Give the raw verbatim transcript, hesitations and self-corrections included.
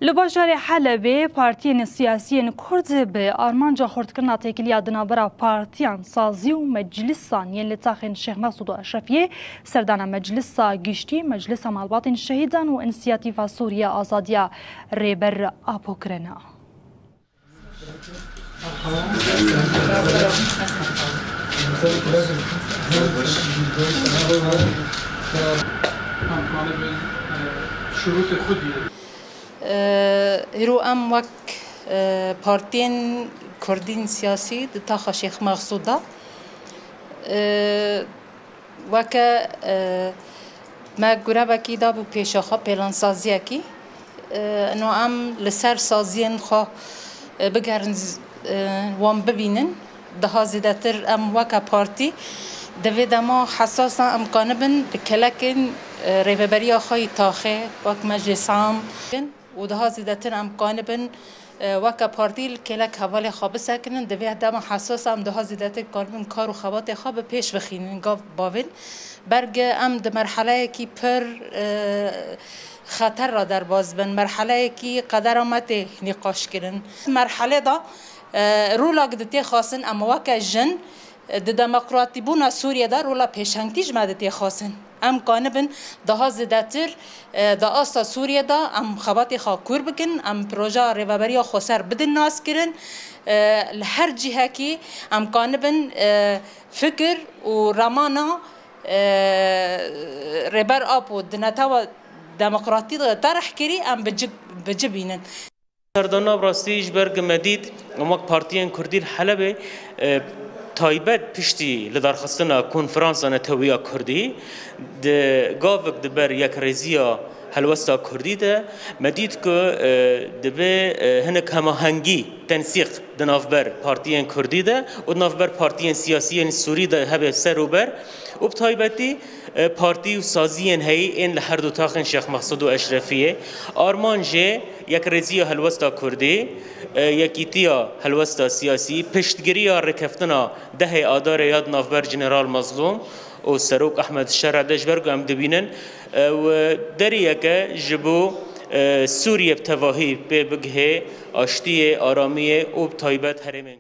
Li bajarê Helebê partiyên siyasiyên Kurd bi armanca xurtkirina têkiliya di navbera partiyan, sazî û meclisan yên li taxên Şêx Mesûd û Eşrefiyê, serdana Meclisa Giştî, Meclisa Malbatên Şehîdan û Însiyatîfa Sûriye Azadiya Rêber Apo kirine. Em kanibin, e, şurûtê xwe dînin. E, îro em wek, e, partiyên kurdîn siyasî di taxa Şêx Mexsûd de, e, weke, e, me grevekî dabû pêşa xwe, pêlansaziyekî. E, ino em li ser saziyên xwe, e, bigerin, z-, e, wan bibînin. Daha zêdetir em weke partî di vê dema hesasa em kanibin bi kelekên, e, rêveberiya xwe yî taxê, wek meclîsan û daha zêdetir em kanibin, e, weke partî li kêlek hevalê xwe bisekinin. Di vê dema hesasa em daha zêdetir kanibin kar û xebatê xwe bi pêş bixînin gav bavên. Berge em di merheleyekî pir, e, xeter re derbas bin, merheleyekî qedera me tê nîqaş kirin. Merhelê de, e, rolek di tê xwestin em weke jin, e, di demokratîbûna Sûriyê de rola pêşengtî ji me di tê xwestin. Em kanibin daha zêdetir, e, di asta Sûriyê de em xebatê xwe kûr bikin, em projeya rêveberiya xweser bidin naskirin. E, li her cihekî em kanibin, e, fikir û remana, e, Rêber Apo di netewa demokratî de terh kirî, em bi ci, bi ci bînin. Serdana bi rastî ji ber ku me dît, em wek partiyên kurdî li Helebê, e, taybet piştî lidarxistina konferansa netewiya kurdî, di gavik di ber yekrêziya helwesta kurdî de, me dît ku, e, divê, e, hinek hemahengî, tensîq di navber partiyên kurdî de û di navber partiyên siyasî yên sûrî de hebe ser û ber û bi taybetî, e, partî û saziyên heyî ên li her du taxên Şêx Mexsûd û Eşrefiyê. Armanc jê yekrêziya helwesta kurdî, e, yekîtiya helwesta siyasî, piştgiriya rêkeftina dehê Adarê ya di navber General Mazlûm û Serok Ehmed Şer'e de ji ber ku em dibînin, e, ew deriyeke ji bo, e, Sûriye bi tevahî pê bigihê, aştiyê, aramiyê û bi taybet herêmên